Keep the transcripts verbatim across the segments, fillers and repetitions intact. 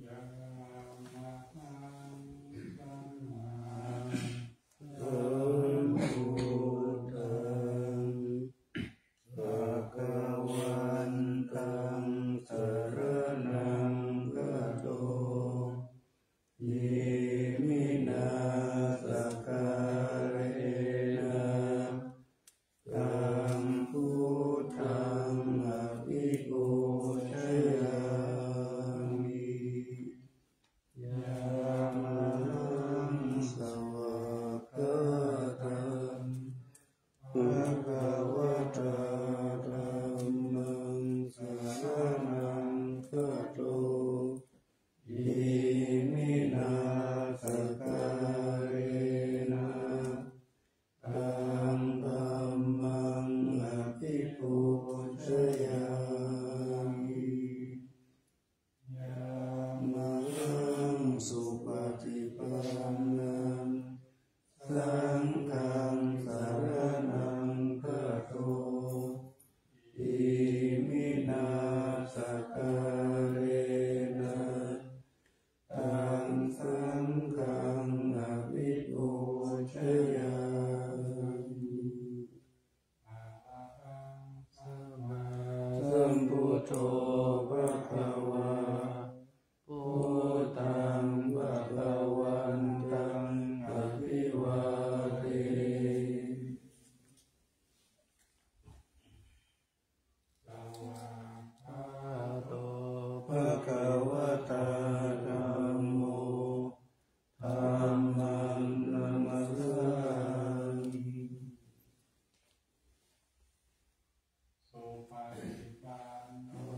Yamahaṃ sammāsambuddhaṃ bhagavantaṃ saraṇaṃ gato, iminā sakkārena taṃ buddhaṃ abhipūjayāmi. Yamahaṃ svākkhātaṃ bhagavatā dhammaṃ saraṇaṃ gato, iminā sakkārena taṃ dhammaṃ abhipūjayāmi. Yamahaṃ supaṭipannaṃ saṅghaṃ saraṇaṃ gato, iminā sakkārena taṃ saṅghaṃ abhipūjayāmi. Arahaṃ sammāsambuddho bhagavā, buddhaṃ bhagavantaṃ abhivādemi. Svākkhāto bhagavatā dhammo, dhammaṃ namassāmi. Supaṭipanno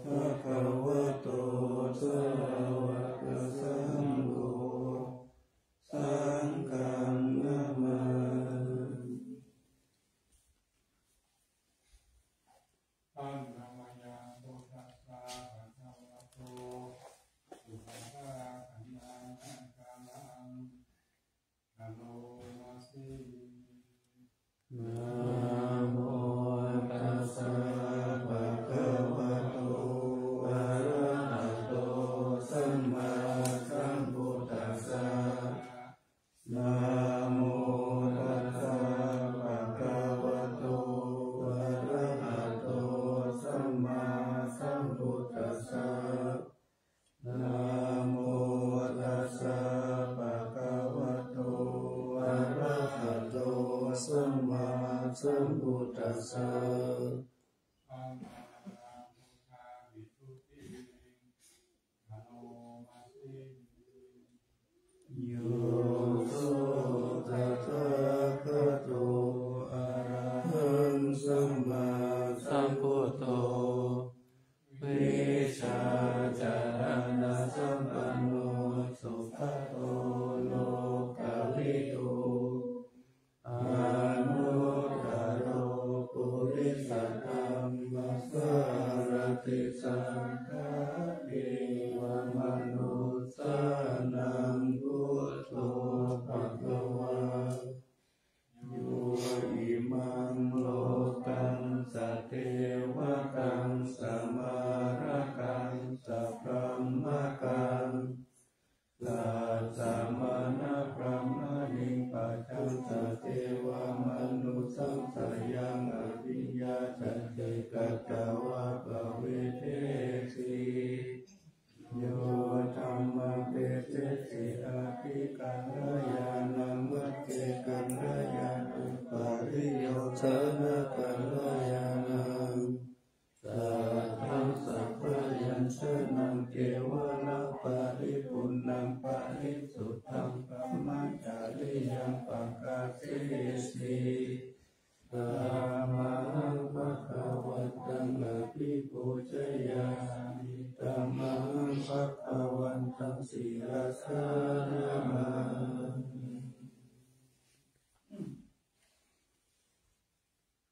bhagavato sāvakasaṅgho, saṅghaṃ namāmi. Handa mayaṃ buddhassa bhagavato pubbabhāganāganakālaṃ karomāsi. Namo tassa bhagavato arahato sammāsambuddhassa. Namo tassa bhagavato arahato sammāsambuddhassa. Namo tassa bhagavato arahato sammāsambuddhassa. Yo so tathāgato arahaṃ sammāsambuddho vijjācaraṇasampanno sugato lokavidū anuttaro purisadammasārathi satthā devamanussānaṃ buddho bhagavā. Yo imaṃ lokaṃ sadevakaṃ samārakaṃ sabrahmakaṃ sassamaṇabrāhmaṇiṃ pajaṃ sadevamanussānaṃ sayaṃ abhiññā sacchikatvā pavedesi. Yo dhammavesesi adhikallayaṇaṃ vaccekallayaṇaṃ pariyosānakallayaṇaṃ saddaṃ sabbañjaṇaṃ kevalaparipuṇṇaṃ parisuddhaṃ brahmacariyaṃ pakassi Tamahaṃ bhagavantaṃ abhipūjayāmi. Tamahaṃ bhagavantaṃ sirasā namāmi.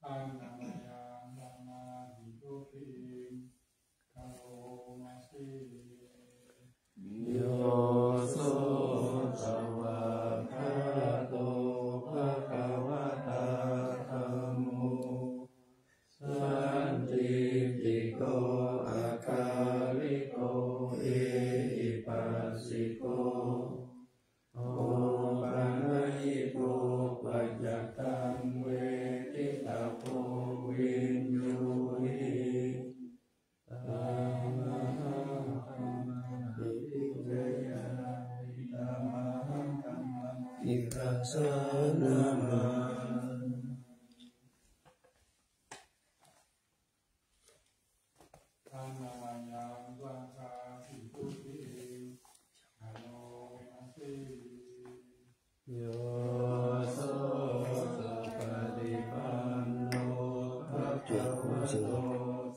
Handa mayaṃ samādhi sotthiṃ karoma se. Yo so svākkhāto bhagavatā dhammo sandiṭṭhiko akāliko ehipassiko opanayiko paccattaṃ veditabbo viññūhi. Tamahaṃ bhagavantaṃ abhipūjayāmi. Tamahaṃ dhammaṃ sirasā namāmi. Handa mayaṃ saṅghamhi sotthiṃ karoma se. Yo so supaṭipanno bhagavato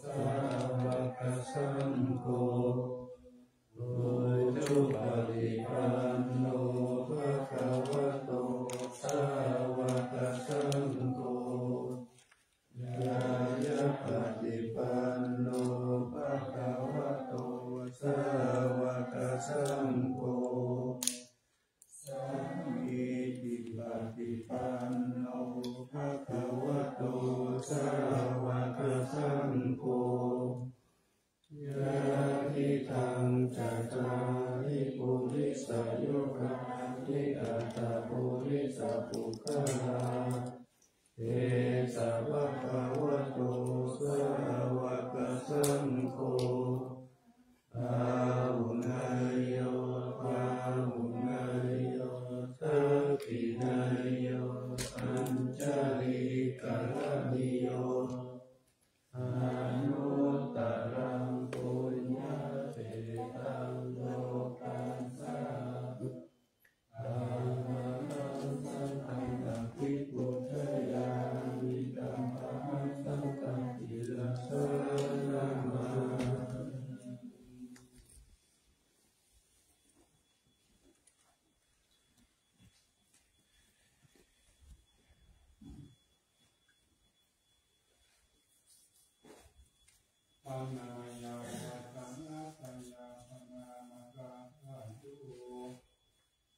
sāvakasaṅgho, ujupaṭipanno bhagavato sāvakasaṅgho, ñāyapaṭipanno bhagavato sāvakasaṅgho, sāmīcipaṭipanno bhagavato sāvakasaṅgho, yadidaṃ cattāri purisayugāni aṭṭha purisapuggalā, esa bhagavato sāvakasaṅgho, āhuneyyo pāhuneyyo dakkhiṇeyyo añjalikaraṇīyo, anuttaraṃ puññakkhettaṃ lokassāti. Tamahaṃ saṅghaṃ abhipūjayāmi. Tamahaṃ saṅghaṃ sirasā namāmi. Handa mayaṃ vācanattayāsanamakaṃ bhaṇḍu,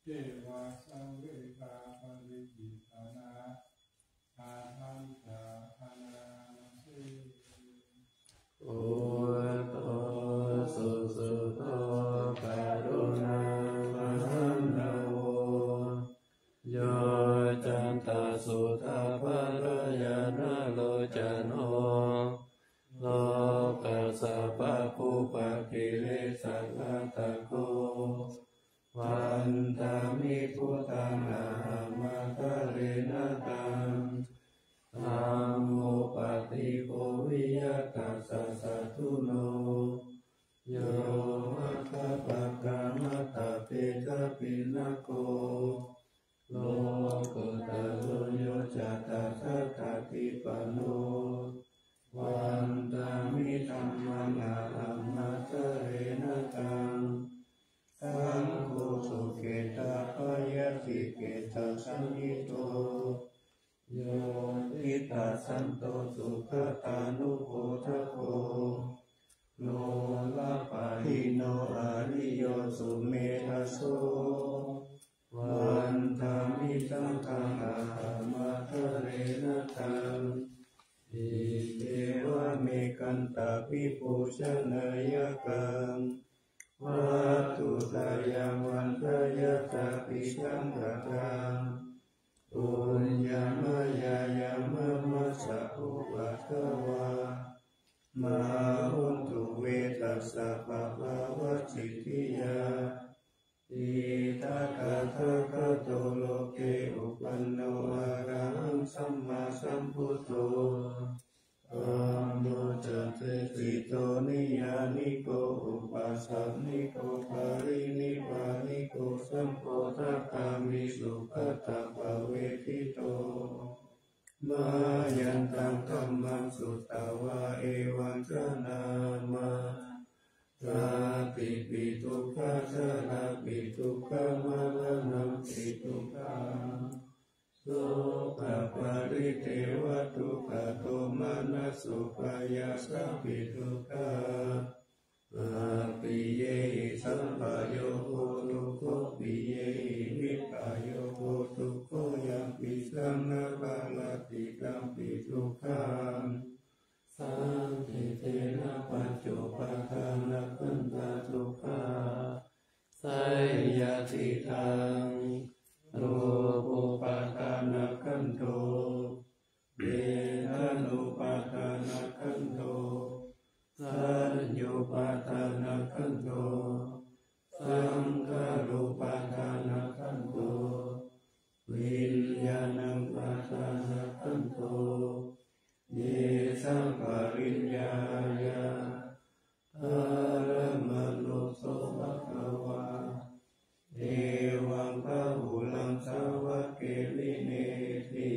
devā samvedaparittakanā, āgantāhaṇāma se. Buddho susuddho karuṇāmahaṇṇavo, yoccantasuddhaparañāṇalocano, lokassa pāpūpakilesaghātako, vandāmi buddhaṃ ahamatthārena taṃ. Dhammo paṭibo viya tassa satthuno, yo maggapākamattabhedabhinnako, lokuttaro yo ca tathāgatippanno, vandāmi dhammaṃ ahamatthārena taṃ. Saṅgho dukkhedabhayātikedasayitto, yo diṭṭhasanto sugatānubodhako, lokapahīno ariyo sumedhaso, vandāmi saṅghaṃ ahamatthārena taṃ. Iccevamekantabhipūjaneyyaṃ, vatthuttayaṃ vandeyyaṃ sabbisaṅkhāraṃ, puññaṃ mayā yaṃ mammassa upaddavā, mā hontu ve tassa pāpāvajjityā. Itiha tathāgato loke uppanno arahaṃ sammāsambuddho, dhammo ca desito niyyāniko opanayiko parinibbāniko saṅgho sakkāri sugatā pāpetito Mayantaṃ dhammaṃ sutvā evaṃ bhaṇāma: Jātipi dukkhā jarāpi dukkhā maraṇampi dukkhaṃ sokaparidevadukkhadomanassupāyāsāpi dukkhā appiyehi sampayogo dukkho piyehi vippayogo dukkho yampidaṃ na labhati tampi dukkhaṃ saṅkhittena pañcupādānakkhandhā dukkhā seyyathidaṃ: rūpupādānakkhandho vedanupādānakkhandho saññāupādānakkhandho saṅkhārupādānakkhandho viññāṇupādānakkhandho. Ye saṃ pariññāya paramāṇo so bhagavā evaṃ bahulaṃ sāvake vineyyati.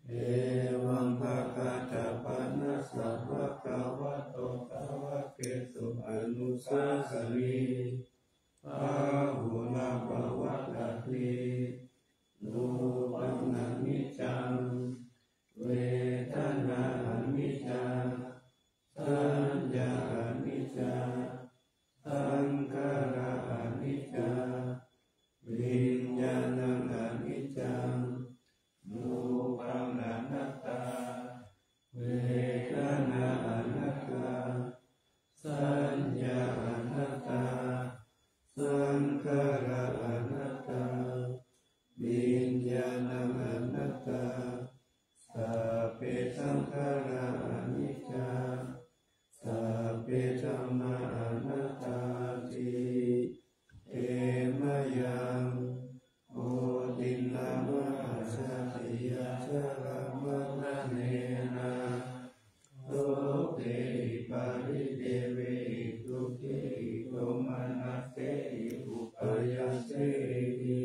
Evaṃ bhagañca pana sa bhagavato sāvakesu anusāsanī bahulā pavattati. Rūpaṃ aniccaṃ, vedanā aniccā, saññā aniccā, saṅkhārā aniccā, viññāṇaṃ aniccaṃ. Rūpaṃ anattā, vedanā anattā, saññā anattā, saṅkhārā anattā, viññāṇaṃ anattā. Sabbe saṅkhārā aniccā, sabbe dhammā anattāti. Te mayaṃ bodhiṃ nāma ajātiyā jalamaranena sokehi paridevehi dukkhehi domanassehi upāyāsehi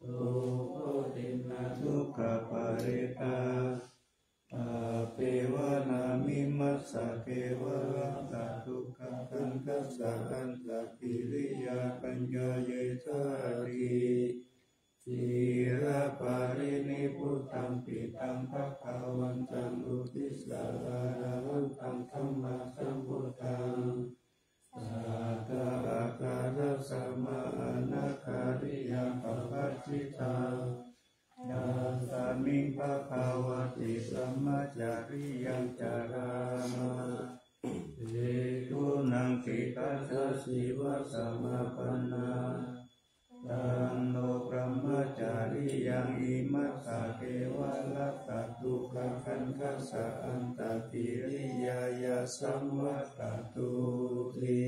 dukkhopaddavaparittaṃ appeva nāmimassa kevalassa dukkhakhandhassa antakiriyāpaññāyedhāti. Ciraparinibbutampi taṃ bhagavantaṃ uddissa arahantaṃ sammāsambuddhaṃ sattā ākārasamā anākāriyā pavattitā. Tasmiṃ bhagavati brahmacariyaṃ carāma bhikkhūnaṃ khītassa sīvasamapanna. Taṃ no brahmacariyaṃ imassa kevalassa dukkhakhandhassa antakiriyāya saṃvattatūti.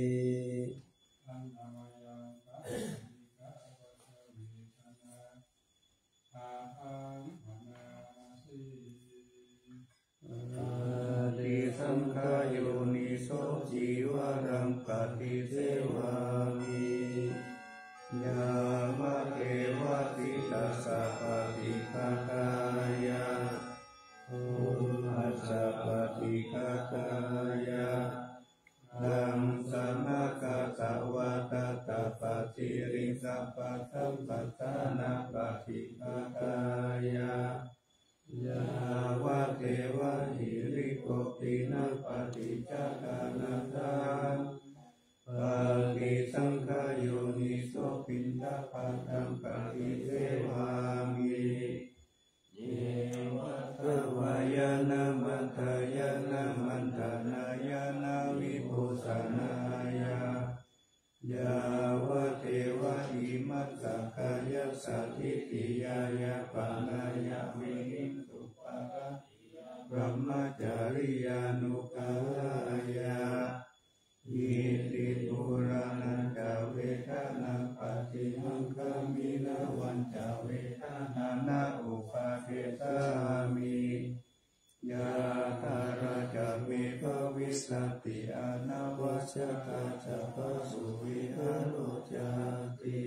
Paṭisaṅkhā yoniso cīvaraṃ paṭisevāmi yāvadeva sītassa paṭighātāya uṇhassa paṭighātāya daṃsamakasavātātapasiriṃsapasamphassānapaṭighātāya yāvadeva hirikopinapaṭicchādanatthaṃ. Paṭisaṅkhā yoniso piṇḍapātaṃ paṭisevāmi yeva davāya na madāya na maṇḍanāya na vibhūsanāya yāvadeva imassa kāyassa ṭhitiyā yāpanāya vihiṃsuparatiyā brahmacariyānuggahāya. Iti purāṇañca vedanapaṭihaṅkhāmi navañca vedanaṃ na uppādessāmi. Yathārājja me bhavissati anavajjatā ca phāsuvihāro cāti.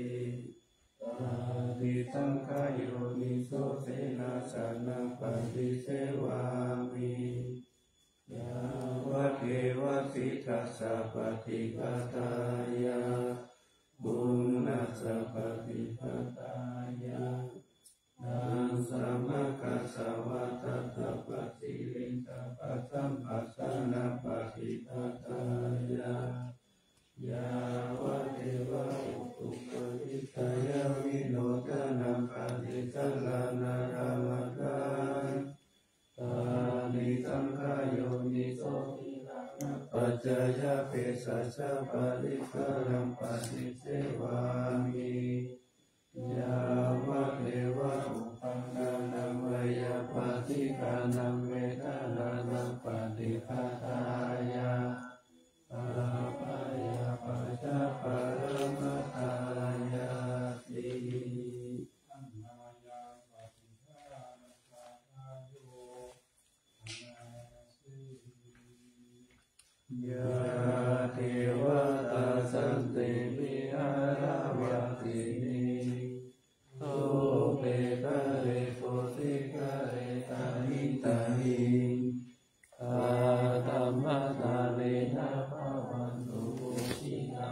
Paṭisaṅkhā yoniso senāsanaṃ paṭisevāmi. Yāvadeva siddhassa paṭighātāya, pūrṇassa paṭighātāya, dasābhassamaggāsavatthassa pattirittabbasamassāna paṭighātāya, yāvadeva utukariṭṭhāya vinodanaṃ paṭisallānārāmatthaṃ. Paṭisaṅkhā yoniso gilānapaccayabhesajjaparikkhāraṃ paṭisevāmi. Yāvadeva uppannānaṃ veyyābādhikānaṃ vedanānaṃ paṭighātāya, bhabyāpajjhaparamatāyāti. Yā devatā santi viharavāsinī, thūpe ghare bodhighare tahiṃ tahiṃ, tā dhammadānena bhavantu pūjitā,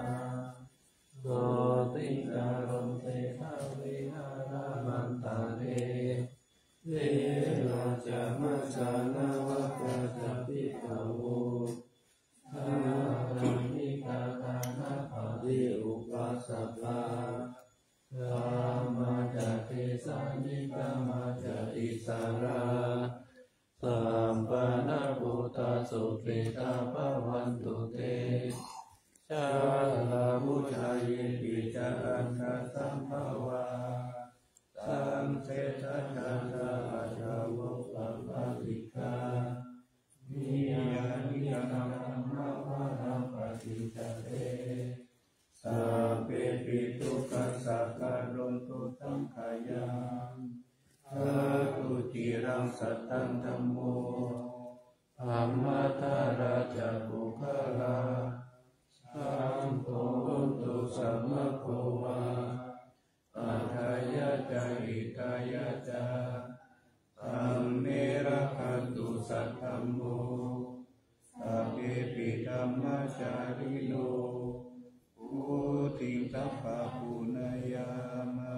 sotthiṃ karontedha vihāramaṇḍale. Therā ca majjhā navakā ca bhikkhavo, sārāmikā dānapatī upāsakā, gāmā ca desā nigamā ca issarā, sappāṇabhūtā sukhitā bhavantu te. Jalābujā yepi ca aṇḍasambhavā, saṃsedajātā athavopapātikā, niyyānikaṃ dhammavaraṃ paṭicca te, sabbepi dukkhassa karontu saṅkhayaṃ. Ṭhātu ciraṃ sataṃ dhammo, dhammaddharā ca puggalā, saṅgho hotu samaggo va, atthāya ca hitāya ca. Dhamme rakkhantu saddhammo, sabbepi dhammacārino, vuḍḍhiṃ sampāpuṇeyyāma,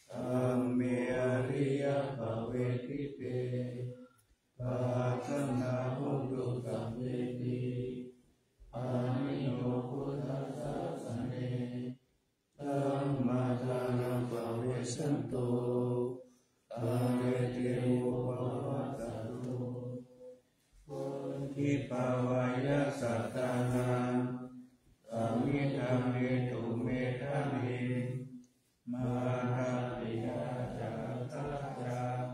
dhamme ariyappavedite. Pajanā hontu sabbepi, pāṇino buddhasāsane. Dhammacāraṃ pavecchanto, kāle devo pavassatu. Vuḍḍhibhāvāya sattānaṃ, samiddhaṃ netu medaniṃ. Mātā pitā ca atrajaṃ,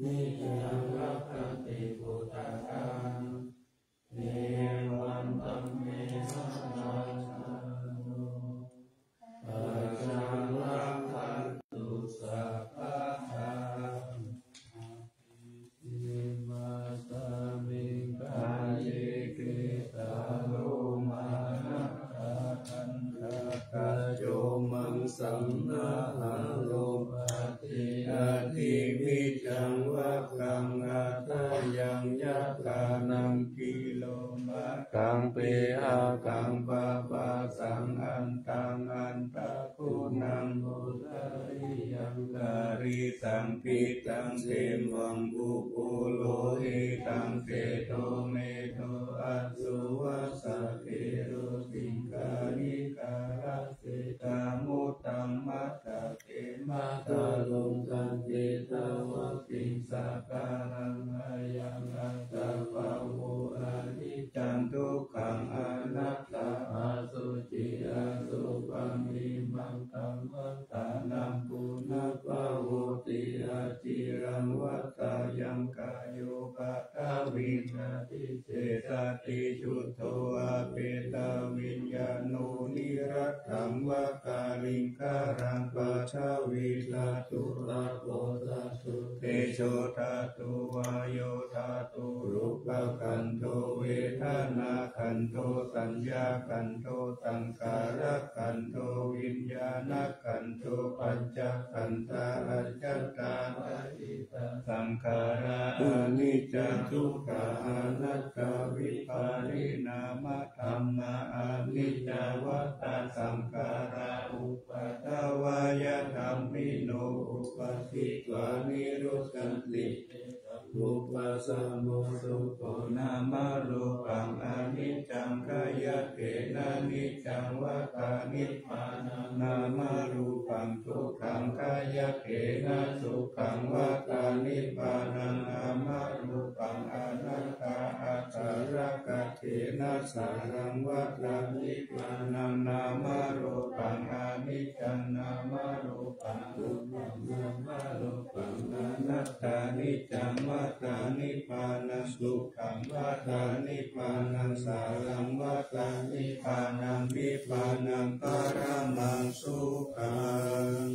niccaṃ rakkhanti puttakaṃ. Evaṃ dhammena pajāno, pajaṃ rakkhantu sabbadā. Imasmiṃ kāye ketaṃ lomā nakhā dantā ca comaṃ saṇhāro, paṭhi ādivijjaṃ vakkaṃ atthāyaṃ yathānaṃ kilomakaṃ pihakaṃ paphasaṃ antaṃ anthaguṇaṃ udariyaṃ karīsaṃ pittaṃ semhaṃ pubbu lohitaṃ sedo medo assu vassa kheḷo siṅghāṇikā rase ca muttaṃ matthake mattharo kaṇṭitavattiṃ sakalaṃ ayaṃ attabhavo aniccaṃ dukkhaṃ anattā asuciṃ asubhaṃ imaṃ dhammaṭṭhānaṃ punabbhavoti aciraṃ vata yaṃ kāyo paṭhaviṃ abhisessati chuddho apetaviññāṇo niratthaṃ va kaliṅgaraṃ paṭhavī dhātu āpo dhātu Tejo dhātu vāyo dhātu rūpakhandho vedanākhandho saññākhandho saṅkhārakhandho viññāṇakhandho pañcakkhandhā ajjhattā bahiddhā saṅkhārā aniccā dukkā anattā vippariṇāmadhammā aniccā vata saṅkhārā uppādavayadhammino uppādhitvā nirujjhanti vupasamo sukho. Nāmarūpaṃ aniccaṃ khayattena niccaṃ vata nibbānaṃ nāmarūpaṃ dukkhaṃ khayattena dukkhaṃ vata nibbānaṃ nāmarūpaṃ anattā ākārakattena sāraṃ vata nibbānaṃ nāmarūpaṃ aniccaṃ nāmarūpaṃ dukkhaṃ nāmarūpaṃ anattā niccaṃ vata nibbānaṃ dukkhaṃ vata nibbānaṃ sāraṃ vata nibbānaṃ nibbānaṃ paramaṃ sukhaṃ.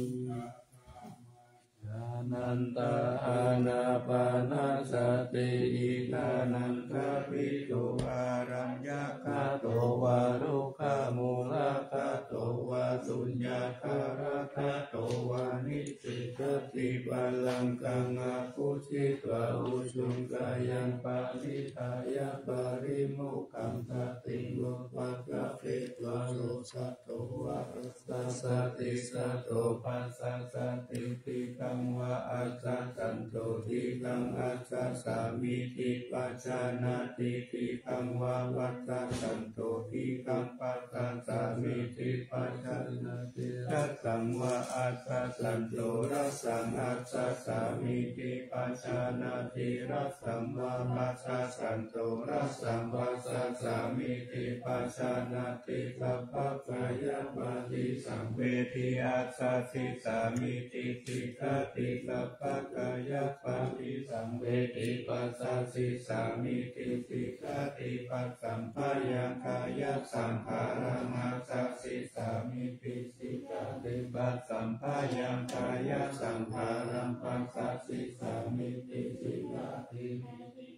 Anantā ānāpānasati iddhānantavidhi āraññakato vā rukkhamūlagato vā suññagāragatto vā nisissati pallaṅkaṃ ahuṭṭhitva ujuṃ kāyaṃ paṇidhāya parimokkhāsati vūpakappetva osato vā asassati sato passassati ṭhitaṃ vā asassanto ṭhitaṃ assassāmīti pajānāti ṭhitaṃ vā passassanto ṭhitaṃ passassāmīti pajānāti rassaṃ vā assassanto rassaṃ assassāmīti pajānāti rassaṃ vā passassanto rassaṃ passassāmīti pajānāti sabbakāyappaṭisaṃvedi assassissāmīti sikkati sabbakāyappaṭisaṃvedi passassissāmīti sikkati passamphayaṃ kāyasaṅkhāraṃ assassissāmīti sikkati passamphayaṃ kāyasaṅkhāraṃ passassissāmīti sikkati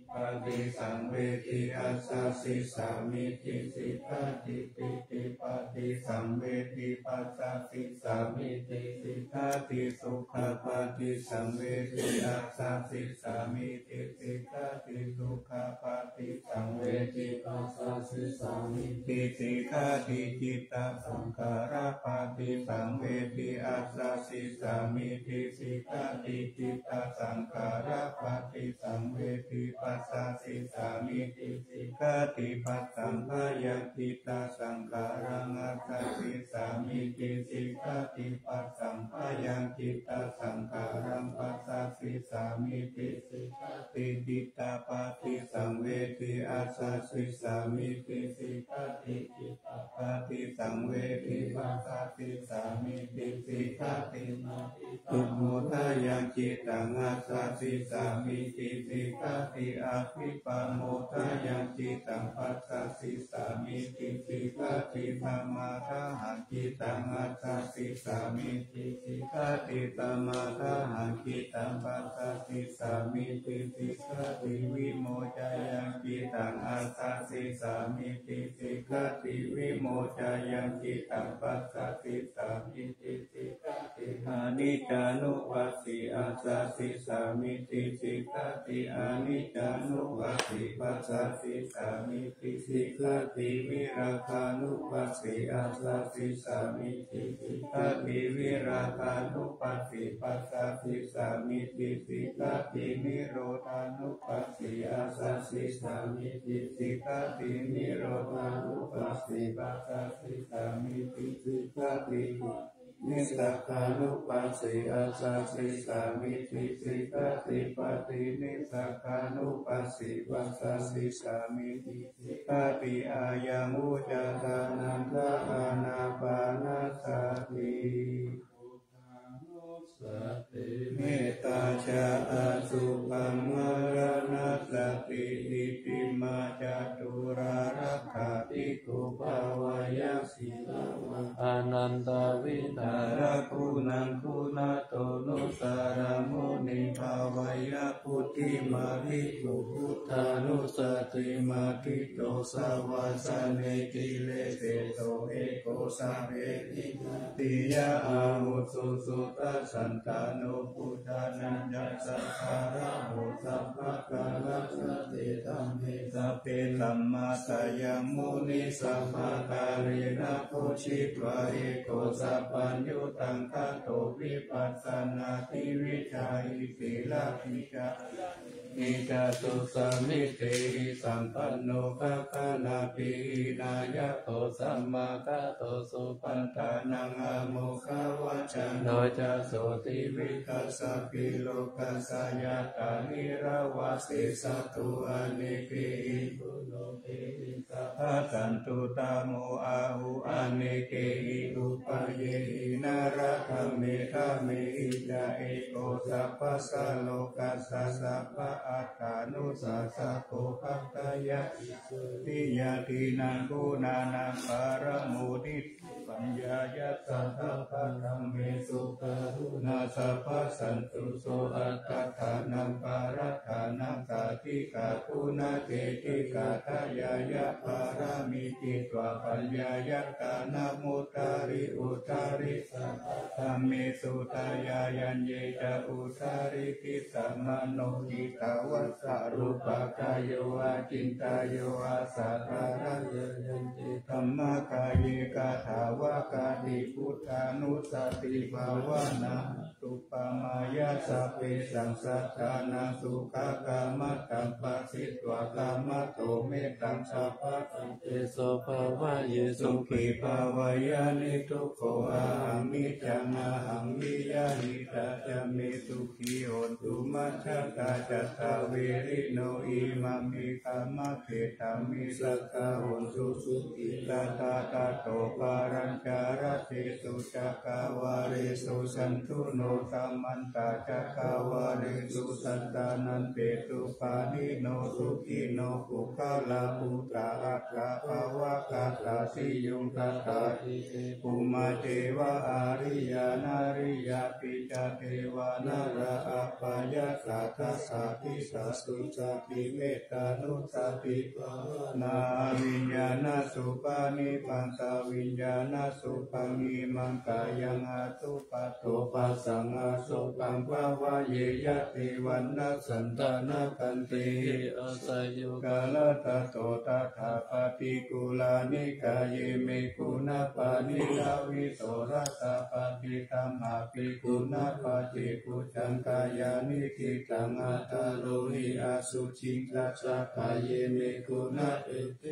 paṭisaṃvedi assassissāmīti sikkati pītipaṭisaṃvedi passassissāmīti sikkati sukhapaṭisaṃvedi assassissāmīti sikkati sukhapaṭisaṃvedi passassissāmīti sikkati cittasaṅkhārapaṭisaṃvedi assassissāmīti sikkati cittasaṅkhārapaṭisaṃvedi passassissāmīti sikkati passamphayaṃ cittasaṅkhāraṃ assassissāmīti sikkati passamphayaṃ cittasaṅkhāraṃ passassissāmīti sikkati cittapaṭisaṃvedi assassissāmīti sikkati cittapaṭisaṃvedi passassissāmīti sikkati matthi pamodayā cittaṃ assassissāmīti sikkati abhipamodayā cittaṃ passassissāmīti sikkati samādāhā cittaṃ assassissāmīti sikkati samādāhā cittaṃ passassissāmīti sikkati vimoccayā cittaṃ assassissāmīti sikkati vimoccayā cittaṃ passassissāmīti sikkati aniccānupassī assassissāmīti sikkati aniccānupassī passassissāmīti sikkati virāgānupassī assassissāmīti sikkati virāgānupassī passassissāmīti sikkati nirodhānupassī assassissāmīti sikkati nirodhānupassī passassissāmīti sikkati nissagānupassī assassissāmīti sikkati paṭinissagānupassī passassissāmīti sikkati ayaṃ vuccatā ānanda ānāpānasati. Metā ca asubhaṃ maraṇassati iddhimā caturārakkha bhikkhū bhāvaye sīlavā anantavidhāraguṇaṃ guṇato nussaraṃ munindo vayabhuddhimādigu buddhānussatimaādito savāsane kilesito eko sabbehi ñātiyā āvuso suddhasantano puttanañca sakhāraho sabbakālassa te dhamme sabbe dhammassayamunī sabbakārena bojjhitvā eko sabbaññutaṃ gato vipassanādhi vijjāhi sīladhi ca nicca sussamitehi sampanno gaganābhidhānayato sammāgato supaddānaṃ amoghavaccano ca sotthividassāpi lokassa ñātā nirvāsesatto anekehi bhulokehi sabbasantutamo āhu anekehi upayehi naradhammehi dhammehi ca eko sabbassa lokassa sabba attānussāsako paṭṭhāya issarī ñātīnaṃ guṇānaṃ paramoditā paññāya sabbadhammesu karuṇā sabbasantuso attadānaṃ parattānaṃ sādhikā guṇaketī kaṭṭhāya pāramī citvā paññāya dānamuttari uttari sabbadhammesu dāyāyanye ca uttari disā mano hitvāna sarūpakāyo acintayuṃ asaddharā yāyañce dhammakāye kathāvakati buddhānussatibhāvanā uppamāya sabbesaṃ sattānaṃ sukhakammataṃ pharitvā kamato mettaṃ sabbasaṃ tesu bhāvaye sukhī bhāvaye niddukho ahaṃ niccaṃ ahaṃ niyyānitā ca me sukhī hontu majjhattā ca saverino imaṃ me dhammadesaṃ me sadā hontu sukhī sadā tato palañca laddhesu cakkavāḷesu cakkhunā samantā cakkavāḷesu dassanaṃ te upānino sukhino puggalā bhūtā attabhāvakatā siyuṃ tathā ete bhummā ceva ariyā nariyāpi ca devā nalā appayā ca thaddammasāpi ca suddhāpi mettānussatibhāvanā aviññāṇasubhānibbaṃ saviññāṇasubhaṃ imaṃ kāyaṃ asupato bhassaṃ asubhaṃ bhāvaye yadi vaṇṇassantānāgantehi asayukalathaddho tathāppaṭikulāni kāyeme guṇapāṇino visorasappaṭidhammapi guṇapacce bhujangāya nikkhittaṃ aṭṭharohi asuciṃ tassa kāyeme guṇapacce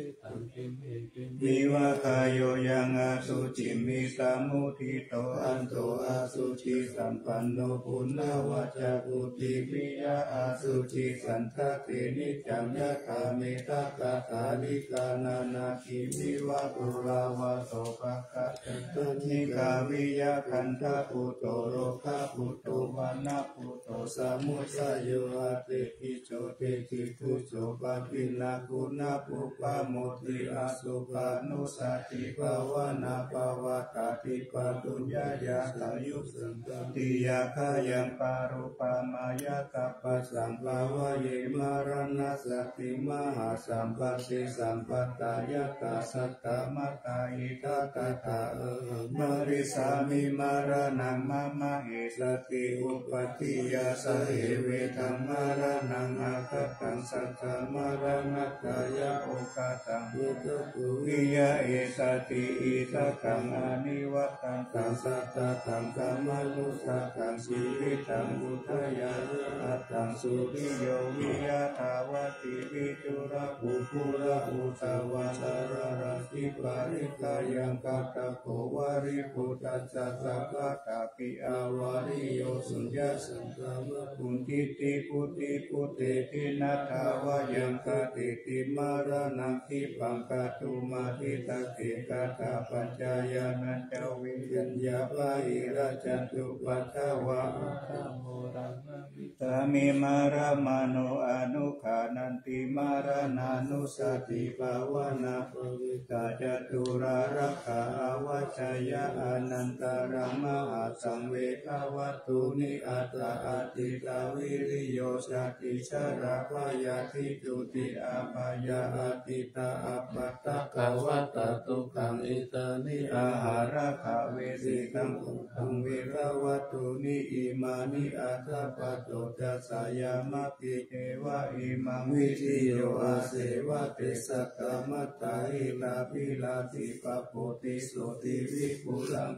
iva kāyo yaṃ asuciṃ middhamuṭṭhito anto asucisampanno puṇṇavaccakuṭi viya asucisanthate niccaṃ yathā me tathālikā nānāgiriva pūrava sopāga ca taṇhikā viya gandhabbhuto lokhabhuto vanabhuto samudayo atedhi jo tedhi bhujū paggiṇṇaguṇapubbamutti asubhānussatibhāvanā pavattati pātuyya yathāyusaṃ. Tantiyā kāyaṃ paruppamāya sabbasaṃ bhāvaye maraṇasati mahāsampatte sampattā yathā saddamattā idha tathā ahaṃ marissāmi maraṇaṃ mama issati uppādiyā sahevedhaṃ maraṇaṃ aggaṭaṃ saddamaraṇatthāya okāsaṃ viya issati issakaṃ anivajjitaṃ sattadhammamanussakaṃ jīvitaṃ udayāya attaṃ suriyo viya dhāvati viduḷakukkurakuddavacaraṃ sīharissabhalikkayaṃ kaṭṭhako vāripūtassa sabbattapi avāriyosūya saṅkamabhū diṭṭhi bhuti bhuteṭhi nattha vāyaṃ sateṭhi maraṇaṃ khippaṃ kātumatthite katthapaccayānañca viññāya bāhirajjhattupass Dvā. Addhammo brahmamiddhami, mārā mano anuggaṇhanti, maraṇānussatibhāvanā pavijjā caturārakkha āvajjeyya. Anantaram mahāsaṃ vedavattuni, aṭṭha atītā viriyo jāti, jarābyādhi juti apāyā, atītā appaṭikavatā dukkhaṃ, etāni āhārā vesi taṃ bhogaṃ vedavattuni, imāni aṭṭha pañcūpasāyamāpi. Ceva imaṃ viññū asevāti, sattamattā hitavidhā, ti pāpū ti sotthi vipulaṃ,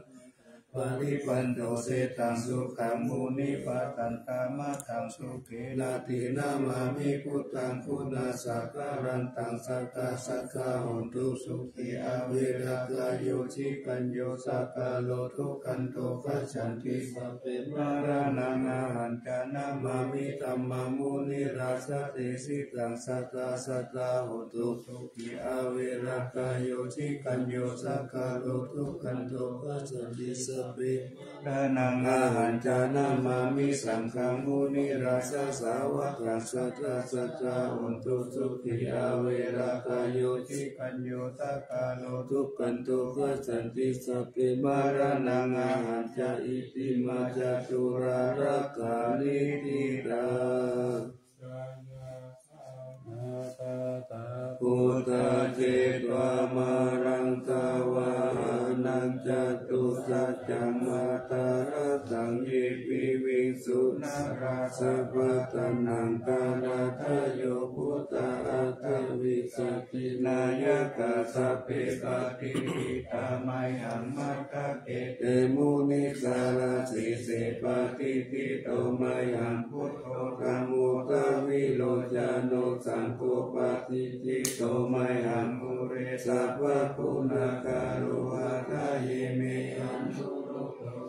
paripañño setaṃ sukhaṃ munivaravacanaṃ. Sukhe adhigameyya buddhaguṇasaṅgharantaṃ, sadā sadā hontu sukhī averā, kāyo cikañño sakaruṇho, dukkhato gacchanti sabbe, maraṇaṃ ahañca namāmi, dhammaṃ munirājassa desitaṃ, sadā sadā hontu sukhī averā, kāyo cikañño sakaruṇho, dukkhato gacchanti sabbe, maraṇaṃ ahañca namāmi, saṅghaṃ munirājassa sāvakaṃ, sadā sadā hontu sukhī averā, kāyo cikañño sakaruṇho, dukkhato gacchanti sabbe, maraṇaṃ ahañca. Itimā caturārakkha nītitā. Buddhā jetvā māraṃ savāhanaṃ, catusaccāsabhaṃ rasaṃ, ye piviṃsu narāsabhā, taṇhaṅkarādayo buddhā aṭṭhavīsati nāyakā, sabbe patiṭṭhitā mayhaṃ matthake te munissarā. Sīse patiṭṭhito mayhaṃ buddho, dhammo dvilocano, saṅgho patiṭṭhito mayhaṃ ure, sabbaguṇākaro. Hadaye me anuruddho,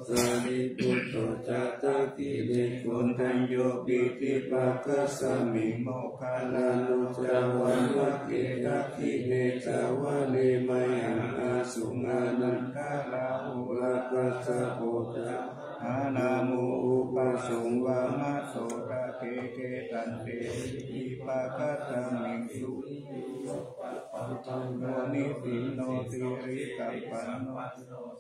sārīputto ca dakkhiṇe, koṇḍañño piṭṭhibhāgasmiṃ, moggallāno ca vāmake. Dakkhiṇe savane mayhaṃ, āsuṃ ānandarāhulā, kassapo ca mahānāmo, ubhāsuṃ vāmasotake. Te caññe piṭṭhibhāgasmiṃ, suriyo va pabbaṇṇo, nisinno sirisampanno,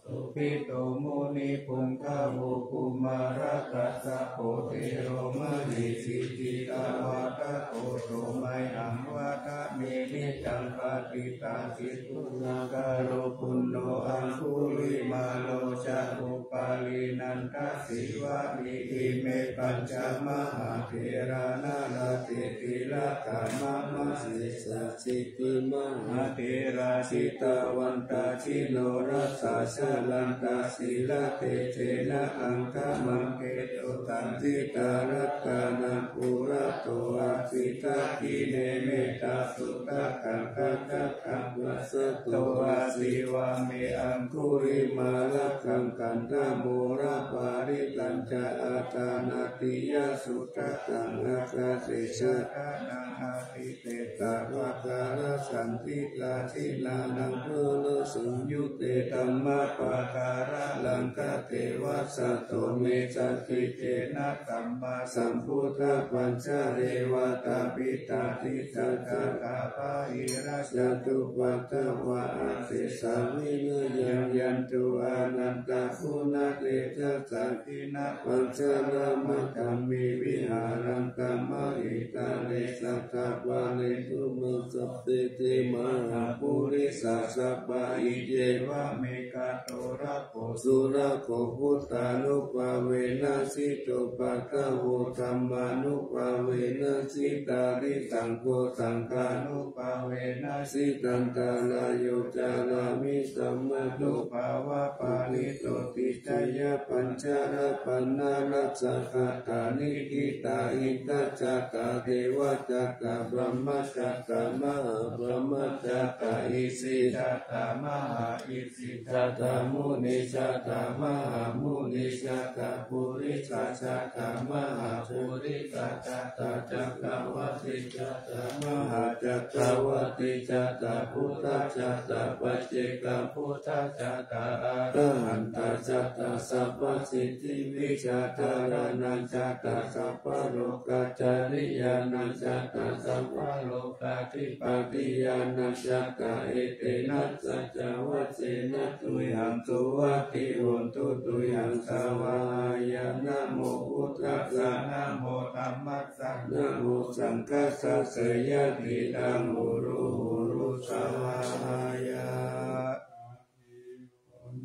sobhito munipuṅgavo. Kumārakassapo thero, mahesī cittavādako, so mayhaṃ vadane niccaṃ, patiṭṭhāsi guṇākaro. Puṇṇo aṅgulimālo ca, upālī nandasīvalī, ime pañca mahātherā, nalāṭe tilakā mama. Sesāsīti mahātherā, jitavantā jinorasā, jalantā sīlatejena, aṅgamaṅgesu saṇṭhitā. Ratanaṃ purato āsi, dakkhiṇe mettasuttakaṃ, dhajaggaṃ pacchato āsi, vāme aṅgulimālakaṃ. Khandhamoraparittañca, āṭānāṭiyasuttakaṃ, ākāse chadanaṃ adhiṭṭheyya, pākārasaṇṭhitā. Jinā nānāvarasaṃyutte, tammapākāralaṅkate, vasato me sakiccena, sammāsambuddhapañjare. Vātapittādisañjātā, bāhirajjhattupaddavā, asesā vinayaṃ yantu, anantaguṇatejasā. Jinapañjaramajjhamhi, viharantaṃ mahītale, saṭṭhapālesu me sabbe, te mahāpurisāsabhā. Iccevamekato rakkho, surakkho, buddhānubhāvena jitupaddavo, dhammānubhāvena jitārisaṅgho, saṅghānubhāvena jitantarāyo, carāmi sammānubhāvapālito. Ticcayapañjarapaṇṇarajagaṭṭha, nikkhittahatthajattā, devagaṭṭha brahmagaṭṭha, mahābrahmagaṭṭha, isijjaṭha mahāisijjaṭha, munijaṭha mahāmunijaṭha, purisajjaṭha mahāpurisajjaṭha, cakkavattijjaṭha mahācakkavattijjaṭha, Jatta buddhajātā paccekabuddhajātā arahantā jātā sabbasiddhivijjādharaṇā jātā sabbalokācariyānā jātā sabbalokādhipatiyānā jātā etena saccavajjena tuyhaṃ suvatthi hotu tuyhaṃ svāhāya. Namo buddhassa, namo dhammassa, namo saṅghassa jayasiddhaṃ hotu hotu svāhāya.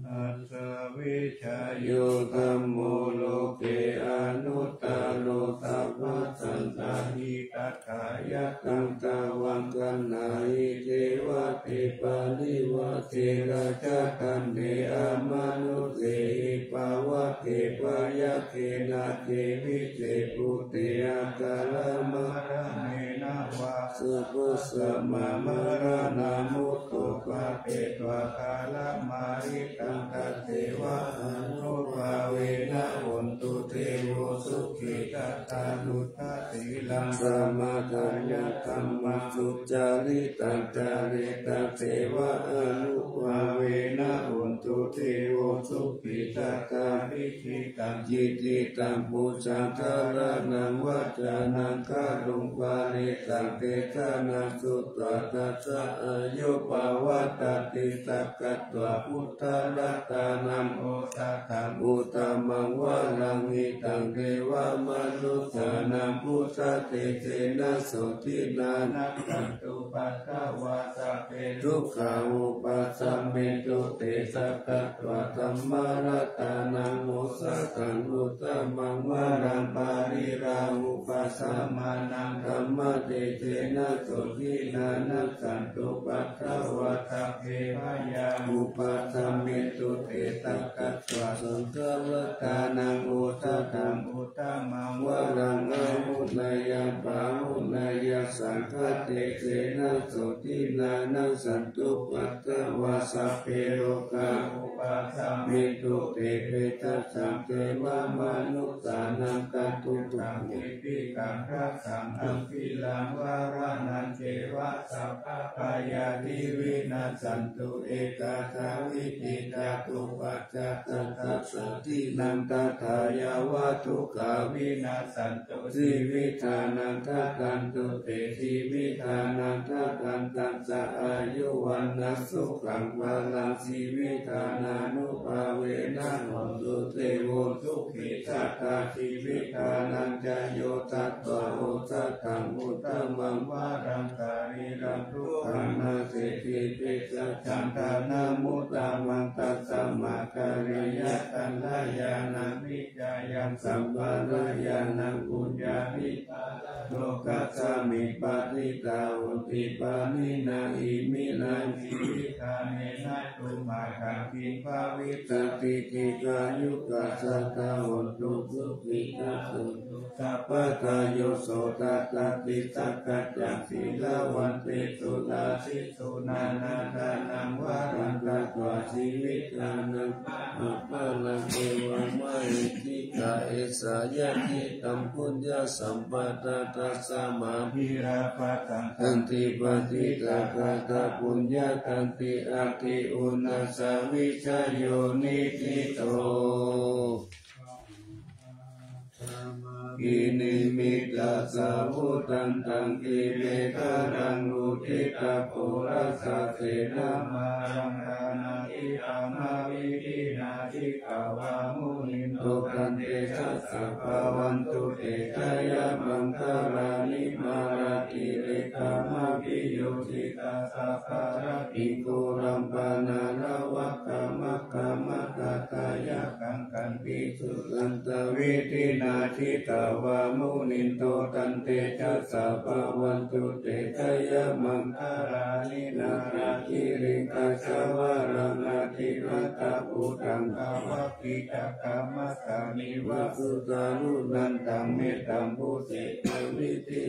Dhammavijayo dhammo loke anuttaro sabbasattahitatthāya taṃ tvaṃ gaṇhāhi devate parivajje rājadaṇḍe amanussehi pavagge byagghe nāge visebbhūte akamaraṇena vā sabbasammāraṇā mutto pāpetha karamāritabbaṃ taseva ānubhāvena hotu devo sukhī tathātuṭṭhasīlaṃ samādāya dhammaṃ sucaritaṃ careti taseva ānubhāvena hotu devo sukhī tathā diṭṭhitaṃ ciṭṭhitaṃ pūjaṃ dhāraṇaṃ vācanaṃ kāruṃ parittaṃ desanaṃ sutvā tassa āyu pavaḍḍhatīti. Sakkatvā buddharatanaṃ osathaṃ uttamaṃ varaṃ hitaṃ devamanussānaṃ buddhatejena sotthinā nassantupaddavā sabbe dukkhā vūpasamentu te. Sakkatvā dhammaratanaṃ osathaṃ uttamaṃ varaṃ pariḷāhūpasamanaṃ dhammatejena sotthinā nassantupaddavā sabbe bhayā vūpasamentu te. Sakkatvā saṅgharatanaṃ osathaṃ uttamaṃ varaṃ āhuneyyaṃ pāhuneyyaṃ saṅghatejena sotthinā nassantupaddavā sabbe rogā vūpasamentu te. Bhejassaṃ devamanussānaṃ katūkaṃ dipikaṃ rasaṃ aṃbīraṃ varaṇaṃ ceva sabbabhayāni vinassantu. Ekā sāvitī ca dukkha jātā sabbasīlinaṃ tadā yāva dukkhā vinassantu jīvitānaṃ dadantu te jīvitānaṃ dadantaṃ ca āyu vaṇṇaṃ sukhaṃ balaṃ jīvitadānubhāvena hotu devo sukhī sadā. Jīvitānaṃ ca yo tatvā osathaṃ uttamaṃ varaṃ sārīraṃ sukhaṃ nasīti vesa candanamuttamaṃ tasmā kalyāṇaṃ kalyāṇaṃ vijjāyaṃ sabbañāṇaṃ puññābhipādaṃ lokassāmiṃ patiṭṭhā honti pāṇinā iminā jīvitā nena tumhākaṃ kiṃ bhavissati dīghāyukā sadā hontu sukhitā hontu sabbadā. Yo sotthāti sakkañca sīlavantesu dāsesu nānādānaṃ varaṃ datvā jīvitadānaṃ mahapphalaṃ devamahiddhikā esā yadidaṃ puññasampadā tasmā bhī labhataṃ tanti patiṭṭhāgatā puññatandi atti uṇhissavijayo niṭṭhito. Abhinimmitasāvudhantaṃ Grīmekhalaṃ uditaghorasasenamāraṃ dānādidhammavidhinā jitavā munindo tantejasā bhavatu te jayamaṅgalāni. Mārātirekamabhiyujjhitasabbarattiṃ ghorampanāḷavakamakkhamathaddhayakkhaṃ khantīsudantavidhinā jitavā munindo tantejasā bhavatu te jayamaṅgalāni. Nāḷāgiriṃ gajavaraṃ atimattabhūtaṃ dāvaggicakkamasanīva sudāruṇantaṃ mettambusekavidhi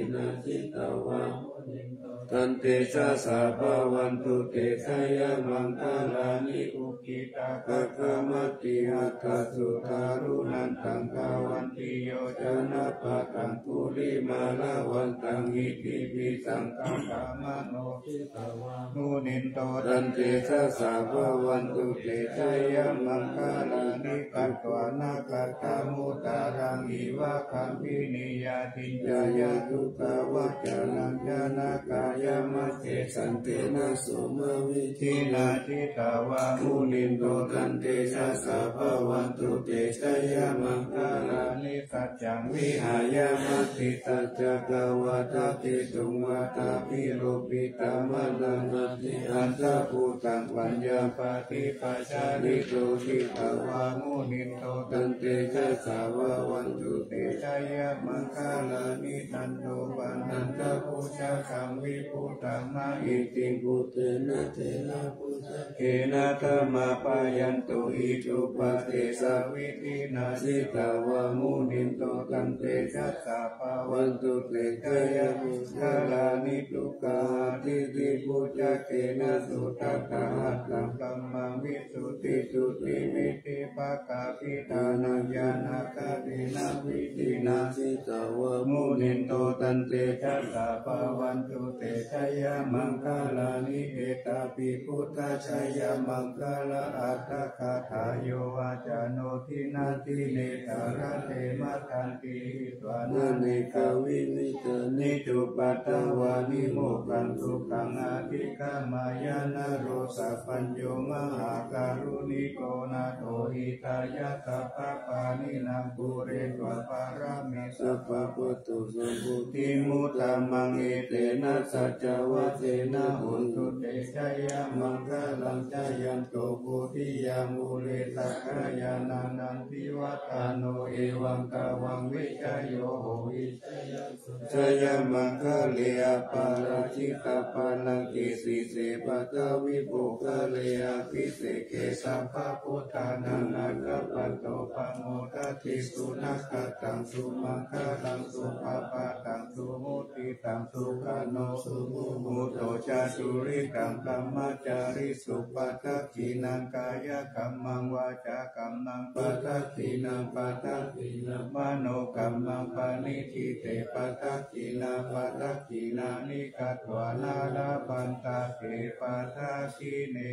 jitavā munindo, tantejasā bhavatu te jayamaṅgalāni. Ukkhittakhaggamatihatthasudāruṇantaṃ dhāvantiyojanapathaṅgulimālavantaṃ iddhībhisaṅkhatamano jitavā munindo, tantejasā bhavatu te jayamaṅgalāni. Katvāna kaṭṭhamudaraṃ iva gabbhinīyā ciñcāya duṭṭhavacanaṃ janakāyamajjhe santena somavidhinā jitavā munindo, tantejasā bhavatu te jayamaṅgalāni. Saccaṃ vihāya matisaccakavādaketuṃ vādābhiropitamanaṃ atiandhabhūtaṃ paññāpadīpajalito jitavā munindo, tantejasā bhavatu te jayamaṅgalāni. Nandopanandabhujagaṃ vibudhaṃ mahiddhiṃ puttena therabhujagena damāpayanto iddhūpadesavidhinā jitavā munindo, tantejasā bhavatu te jayamaṅgalāni. Duggāhadiṭṭhibhujagena sudaṭṭhahatthaṃ brahmaṃ visuddhijutimiddhibakābhidhānaṃ ñāṇāgadena vidhinā jitavā munindo, tantejasā bhavatu te jayamaṅgalāni. Etāpi buddhajayamaṅgalaaṭṭhagāthā yo vācano dinadine sarate matandī hitvānanekavividhāni cupaddavāni mokkhaṃ sukhaṃ adhigameyya naro sapañño. Mahākāruṇiko nātho hitāya sabbapāṇinaṃ pūretvā pāramī sabbā patto sambodhimuttamaṃ. Etena saccavajjena hotu te jayamaṅgalaṃ. Jayanto bodhiyā mūle sakyānaṃ nandivaḍḍhano evaṃ tvaṃ vijayo hohi jayamaṅgale aparājitapallaṅke sīse paṭhavipokkhare abhiseke sabbabuddhānaṃ aggappatto pamodati. Sunakkhattaṃ sumaṅgalaṃ supabhātaṃ suhuṭṭhitaṃ sukhaṇo sumuhutto ca suyiṭṭhaṃ brahmacārisu padakkhiṇaṃ kāyakammaṃ vācākammaṃ padakkhiṇaṃ padakkhiṇaṃ manokammaṃ paṇidhī te padakkhiṇā padakkhiṇāni katvāna labhantatthe padakkhiṇe.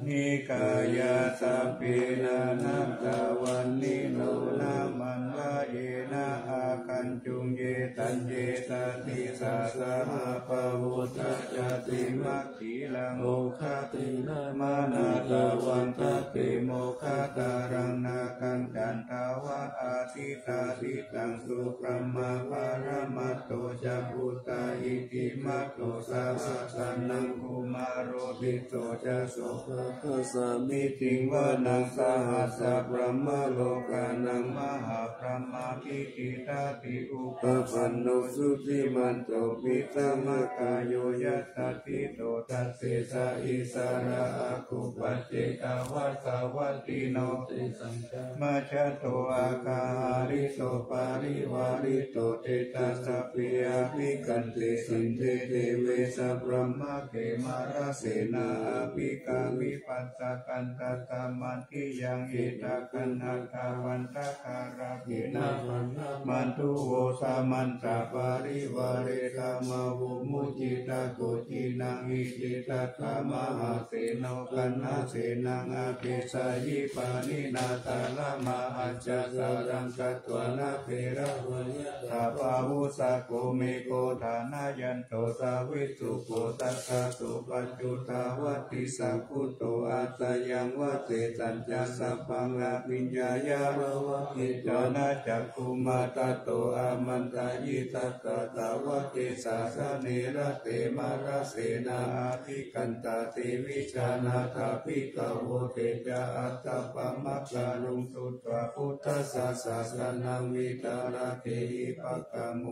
Nikāyā sabbe nānattavaṇṇino nāmanvayena āgañchuṃ ye caññe sadisā saha pavutthajātimakhilaṃ oghatiṇṇamanā tavantatthe moggallānaṃ nāgaṃ candaṃva asitātitaṃ subrahmā paramatto ca puttā iddhimato saha sanaṅkumāro tisso ca so samiddhiṃ vanaṃ sahassabrahmalokānaṃ mahābrahmābhitiṭṭhati upapanno jutimanto pisamakāyo yassi so dassesa issarā āgūpaccedavasavattino tesañca majjhato āga hārito parivārito te ca sabbe abhikkante sinde deve sabrahmake mārasenā abhikkāmi passa kaṇhassa mandiyaṃ etha gaṇhatha bandhaka rāgena bandhamatthu vo samantā parivāretha mā vo muñcittha koci naṃ iti tattha mahāseno kaṇhasenaṃ adesayi pāṇinā talamāhacca saraṃ katvāna bheravaṃ yathā pāvussako megho thanayanto savijjuko tadā so paccudāvatti saṅkuddho asayaṃvase tañca sabbaṃ abhiññāya vavakkhitvāna cakkhumā tato āmantayi satthā sāvake sāsane rate mārasenā abhikkantā te vijānātha bhikkhavo te ca ātappamakaruṃ sutvā buddhassa sāsanaṃ vītarāgehi pakkam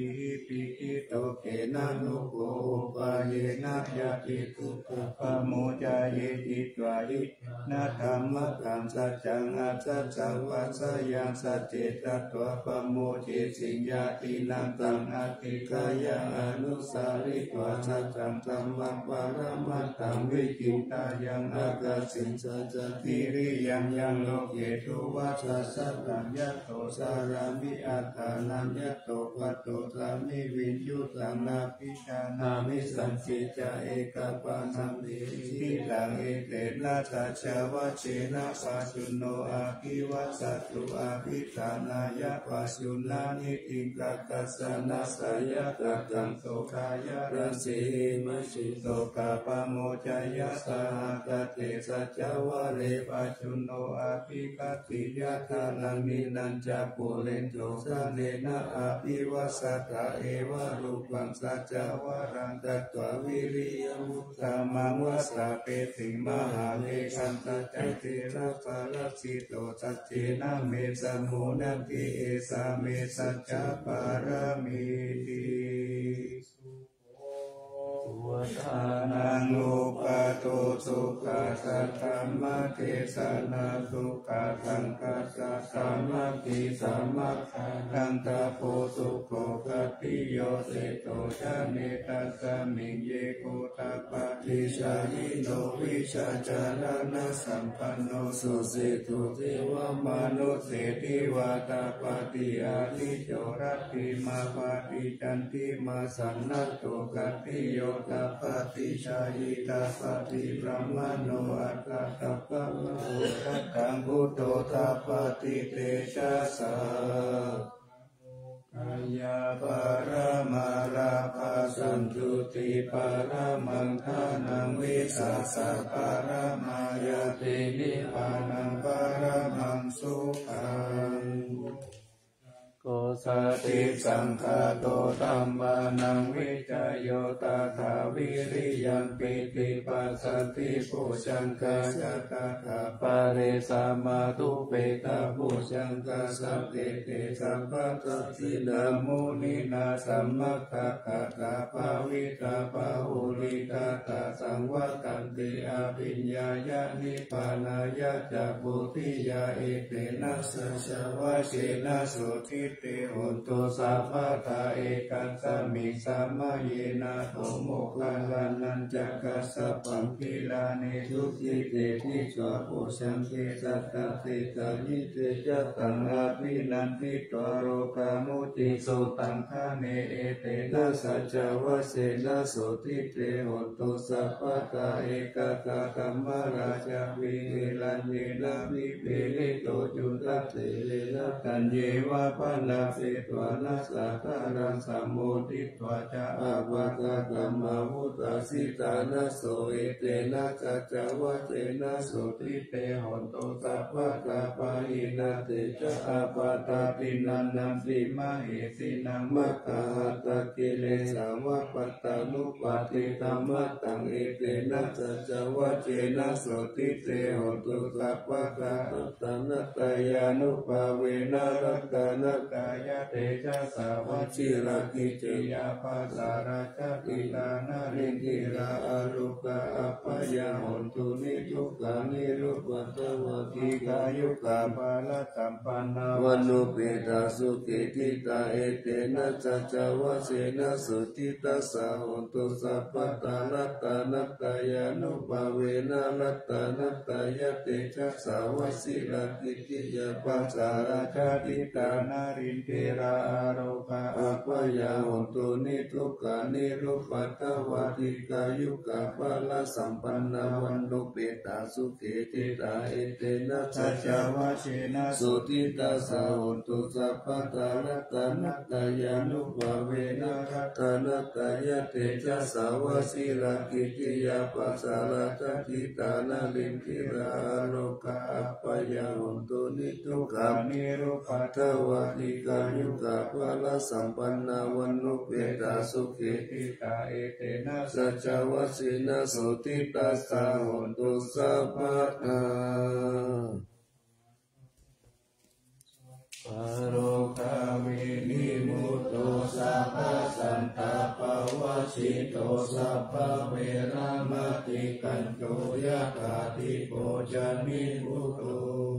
pītihi pītito kena no kho upāyena yati dukkhā pamuccayeti. Dvādhicāna dhammaṭṭhaṃ saccaṃ asaccavādayaṃ sacce tatvā pamodeti. Ñātīnaṃ taṃ adhikkāya anusaritvā saccaṃ dhammaṃ paramatthaṃ vichittā yaṃ ākāsiṃ saccaṃ tiriyaṃ yaṃ loke duva sasataṃ yato carāmi attānaṃ yato patto sāmi viññū taṃ nābhijānāmi sañcicca ekapaññaṃ tiṭṭhitaṃ. Etena saccavajjena pajjunno abhivajjatu abhidhānāya pajjuṇhāni tiṇṇaṃ kaṭṭhasānaṃ seyyathākaṃ sokāya rajjī hemāni sokapamojaya saha kate saccavare pajjunno abhikkhanti yathālaṃ ninañca pulito sanena abhivajjatha evarūpaṃ saccavaraṃ katvā viriyamuttamaṃ vātapittiṃ mahāveghaṃ saccaṃ theraparājito saccena me sammo natthi esā me saccapāramīti. Uddhānaṃ upādo sukhā saddhammadesanā sukhā saṅghassa sāmaggī samaggānaṃ tapo sukho khattiyo seṭṭho janetasmiṃ ye gotapādi jhāyino vijjācaraṇasampanno suseṭṭho devamānuse divā tapati ādicco rattimābhāti candimā sannaddho khattiyo tapati jhāyī tapati brāhmaṇo atha tappamāno kataṃ buddho tapati tejasā. Kāyapārama lābha santuṭṭhi paramaṃ dhanaṃ vissāsaparama ñāti nibbānaṃ paramaṃ sukhaṃ. Ko satisaṅkhāto dhammānaṃ vicayo tathā viriyaṃ pīti passaddhi bojjhaṅgā ca tathāpare samādhupekkhabojjhaṅgā sattete sabbadassinā muninā sammadakkhātā bhāvitā bahulīkatā saṃvattanti abhiññāya nibbānāya ca bodhiyā. Etena saccavajjena sotthi te hontu sabbadā. Ekasmiṃ samaye nātho moggallānañca kassapaṃ gilāne dukkhite disvā bojjhaṅge satta desayi. Te ca taṃ abhinanditvā rogā mucciṃsu taṅkhaṇe. Etena saccavajjena sotthi te hontu sabbadā. Ekadā dhammarājāpi hiraññena nipiḷito cundattherena taññeva bhaṇāpetvāna sādaraṃ sammoditvā ca ābādhā tamhā vuṭṭhāsi ṭhānaso. Etena saccavajjena sotthi te hontu sabbadā. Pahīnā te ca ābādhā tiṇṇannampi mahesinaṃ maggāhatakilesāva pattānuppattidhammataṃ. Etena saccavajjena sotthi te hontu sabbadā. Ratanattayānubhāvena ratanattayatejasā vajirakkhittiyā pākārajātiṭṭhā narindiyā arogā abyāpajjhā hontu niddukkha nirupaddavā dīghāyukā balasampannā vaṇṇuppetā sukhī ṭhitā. Etena saccavajjena sotthi tassa hontu sabbadā. Ratanattayānubhāvena ratanattayatejasā vajirakkhittiyā pākārajātiṭṭhā narindiyā arogā abyāpajjhā hontu niddukkha nirupaddavā dīghāyukā balasampannā vaṇṇuppetā sukhī ṭhitā. Etena saccavajjena sotthi tassa hontu sabbadā. Ratanattayānubhāvena ratanattayatejasā vajirakkhittiyā pākārajātiṭṭhā narindiyā arogā abyāpajjhā hontu niddukkha nirupaddavā dīghāyukā balasampannā vaṇṇuppetā sukhī ṭhitā. Etena saccavajjena sotthi tassa hontu sabbadā. Rogā vinimutto sabbasantāpavajjito sabbaveramatikkanto yathā dīpo ca nibbuto.